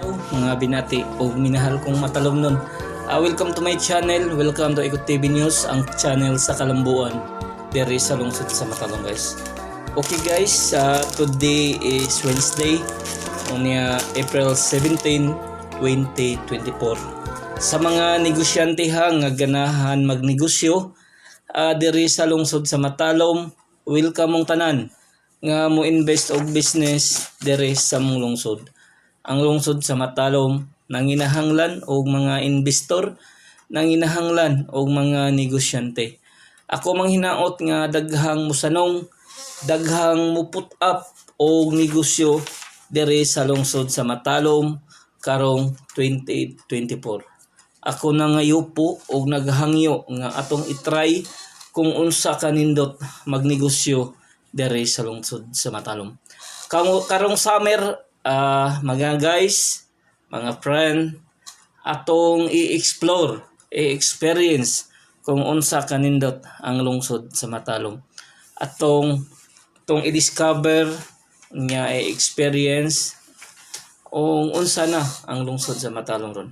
Mga binati o minahal kong matalomnon. Welcome to my channel. Welcome to Ikot TV News, ang channel sa Kalambuan diri sa lungsod sa Matalom, guys. Okay guys, today is Wednesday, unya April 17, 2024. Sa mga negosyante ha nga ganahan magnegosyo diri sa lungsod sa Matalom, welcome mong tanan nga mo invest og business diri sa mong lungsod. Ang lungsod sa Matalom nanginahanglan og mga investor, nanginahanglan og mga negosyante. Ako manghinaot nga daghang musanong, daghang mo put up og negosyo diri sa lungsod sa Matalom karong 2024. Ako nangayupo og naghangyo nga atong itry kung unsa kanindot magnegosyo diri sa lungsod sa Matalom. Karong summer, mga guys, mga friend, atong i-explore, i-experience kung unsa kanindot ang lungsod sa Matalom. Atong atong i-discover nga i-experience kung unsa na ang lungsod sa Matalom ron.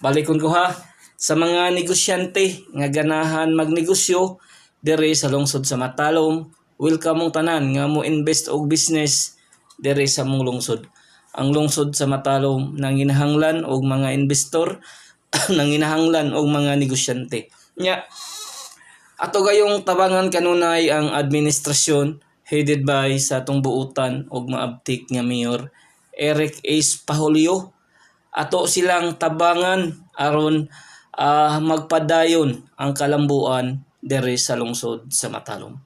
Balikon ko ha, sa mga negosyante nga ganahan magnegosyo diri sa lungsod sa Matalom, welcome mong tanan nga mo invest og business diri sa mong lungsod. Ang lungsod sa Matalom nanginahanglan og mga investor, nanginahanglan og mga negosyante. Nya ato gayong tabangan kanunay ang administrasyon headed by sa atong buutan og maabtik nga Mayor Eric Ace Pahulyo. Ato silang tabangan aron magpadayon ang kalambuan diri sa lungsod sa Matalom.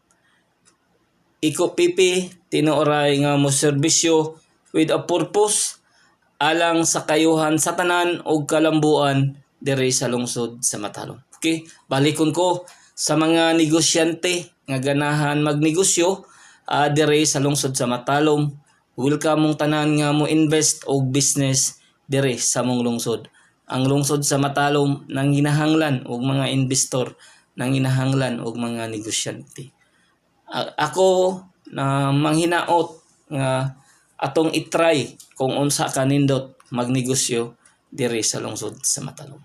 Iko pipi tinuoray nga mo serbisyo with a purpose alang sa kayuhan sa tanan og kalambuan diri sa lungsod sa Matalom. Okay, balikon ko sa mga negosyante nga ganahan magnegosyo diri sa lungsod sa Matalom. Welcome mong tanan nga mo invest og business diri sa mong lungsod. Ang lungsod sa Matalom nanginahanglan og mga investor, nanginahanglan og mga negosyante. Ako na manghinaot nga atong itry kung unsa kanindot magnegosyo diri sa lungsod sa Matalom.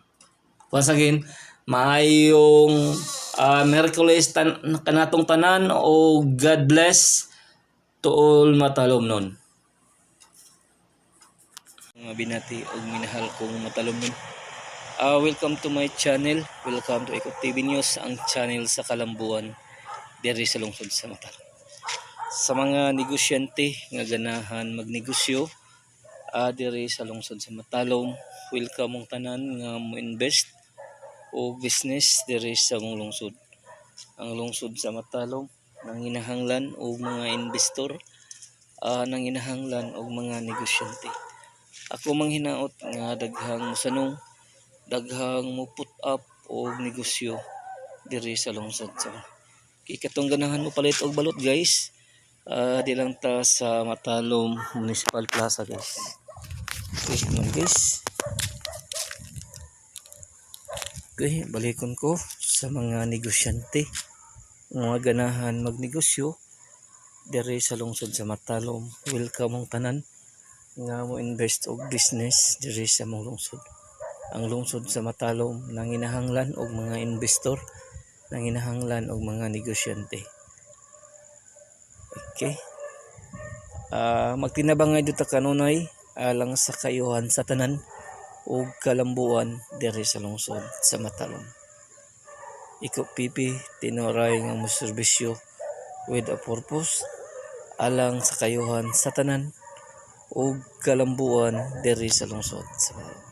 Once again, maayong Miyerkules kanatong tanan o God bless to all Matalomnon. Mga binati og minahal kong Matalomnon. Welcome to my channel. Welcome to Ikot TV News, ang channel sa Kalambuan diri sa lungsod sa Matalom. Sa mga negosyante nga ganahan magnegosyo diri sa lungsod sa Matalom, welcome mong tanan nga mo invest o business diri sa mong lungsod. Ang lungsod sa Matalom nanginahanglan og mga investor, nanginahanglan og mga negosyante. Ako manghinaot nga daghang mosanong, daghang mo put up og negosyo diri sa lungsod sa. Kay katong ganahan mo palit og balot, guys, di lang ta sa Matalom Municipal Plaza, guys. Okay man, guys. Okay, balikon ko sa mga negosyante mga ganahan magnegosyo diri sa lungsod sa Matalom. Welcome mong tanan nga mo invest og business diri sa mong lungsod. Ang lungsod sa Matalom nanginahanglan og mga investor, nanginahanglan og mga negosyante. Okay. Magtinabangay dito kanunay alang sa kayuhan sa tanan ug kalambuan diri sa lungsod sa Matalom. Iko pipi tinuray nga mo serbisyo with a purpose alang sa kayuhan sa tanan ug kalambuan diri sa lungsod sa Matalom.